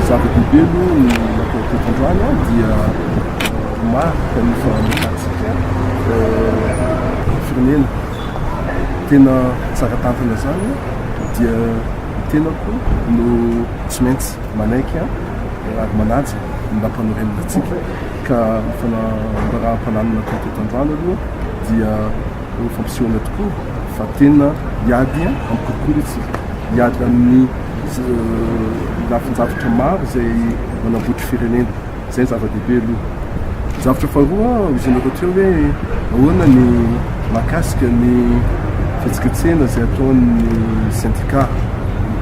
Zava-dehibe aloha ny natao teto androany dia marika ny fametrahantsika firenena tena tsara tantana izany dia ny tenako no tsy maintsy manaiky ary manaja ny lampanorenana antsika ka ny fanambaram-pananana natao teto androany aloha dia ho fampisehoana tokoa fa tena hiady amin'ny kolikoly isika, hiady amin'ny lafin-javatra maro izay manambotry firenena. Izay ny zava-dehibe aloha. Ny zavatra faharoa, hoy izy nareo teo hoe ahoana ny mahakasika ny fihetsiketsehana izay ataon'ny sendika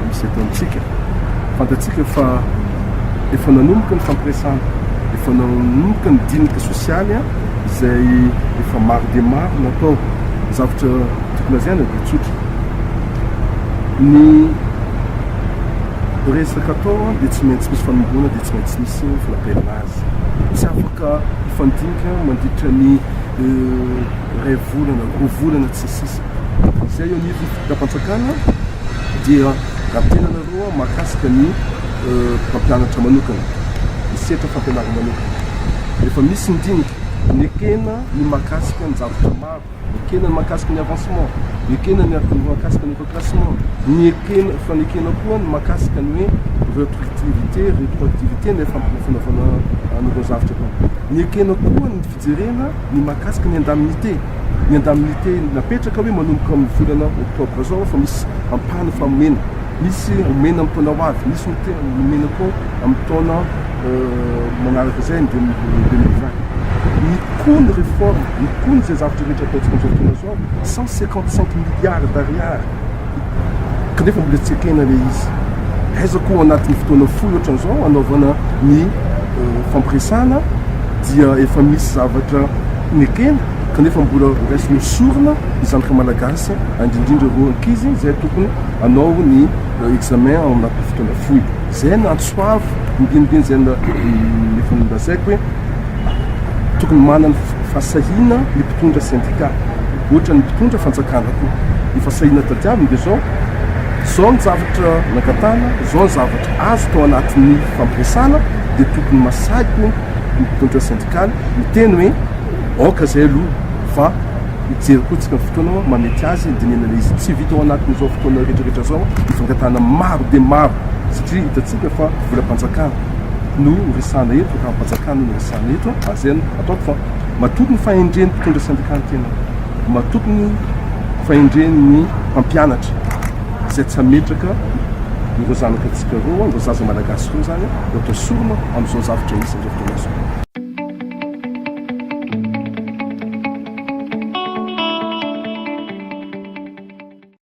misy eto amintsika. Fantatsika fa efa nanomboka ny fampiresahana, efa nanomboka ny dinika sosialy izay efa maro dia maro natao. Ny zavatra tiako lazaina dia tsotra. Ny resaka atao dia tsy maintsy misy fanombohana dia tsy maintsy misy fanaperana azy. Tsy afaka hifandinika mandritra ny iray volana, roa volana sy ny sisa. Izay eo anivon'ny fitondram-panjakana dia raha miteny anareo mahakasika ny mpampianatra manokana, ny sehatra fampianarana manokana. Efa misy ny dinika, nekena ny mahakasika ny zavatra maro, nekena ny mahakasika ny avancement, nekena ny mahakasika ny reclassement, nekena, fa nekena koa ny mahakasika ny hoe rétroactivité, rétroactivité ny fanaovana an'ireo zavatra ireo. Nekena koa ny fijerena ny mahakasika ny indemnité, ny indemnité napetraka hoe manomboka amin'ny volana octobre zao fa misy ampahany fa omena, misy omena amin'ny taona ho avy, misy omena koa amin'ny taona manaraka izay ny 2020. Ny koa ny réforme, ny koa ny izay zavatra rehetra ataontsika amin'izao fotoana izao, 155 milliards d'ariary kanefa mbola tsy ekena ilay izy. Aiza koa ao anatin'ny fotoana fohy ohatran'izao hanaovana ny fampiresahana dia efa misy zavatra nekena kanefa mbola raisina ho sorona ny zanaka malagasy, indrindra ireo ankizy izay tokony hanao ny examen ao anatin'ny fotoana fohy. Izay no antso avo ombienimbeny izay efa nolazaiko hoe tokony manana fahasahiana ny mpitondra sendika, ohatran'ny mpitondra fanjakana koa. Ny fahasahiana tadiaviny dia izao, izao ny zavatra nangatahana, izao ny zavatra azo tao anatin'ny fampiresahana dia tokony masahy koa ny mpitondra sendikaly miteny hoe aoka izay aloha fa Hijery koa tsika ny fotoana mahamety azy hidinihana ilay izy. Tsy vita ao anatin'izao fotoana rehetra rehetra izao ny fangatahana maro dia maro satria hitantsika fa volam-panjakana no resahana eto, raha-panjakana no resahana eto ary izay no ataoko fa matoky ny fahendren'ny mpitondra sendika ny tena, matoky ny fahendren'ny mpampianatra izay tsy hametraka ireo zanaka antsika ireo, ireo zaza malagasy ireo izany ho atao sorona amin'izao zavatra misy amin'izao fotoana izao.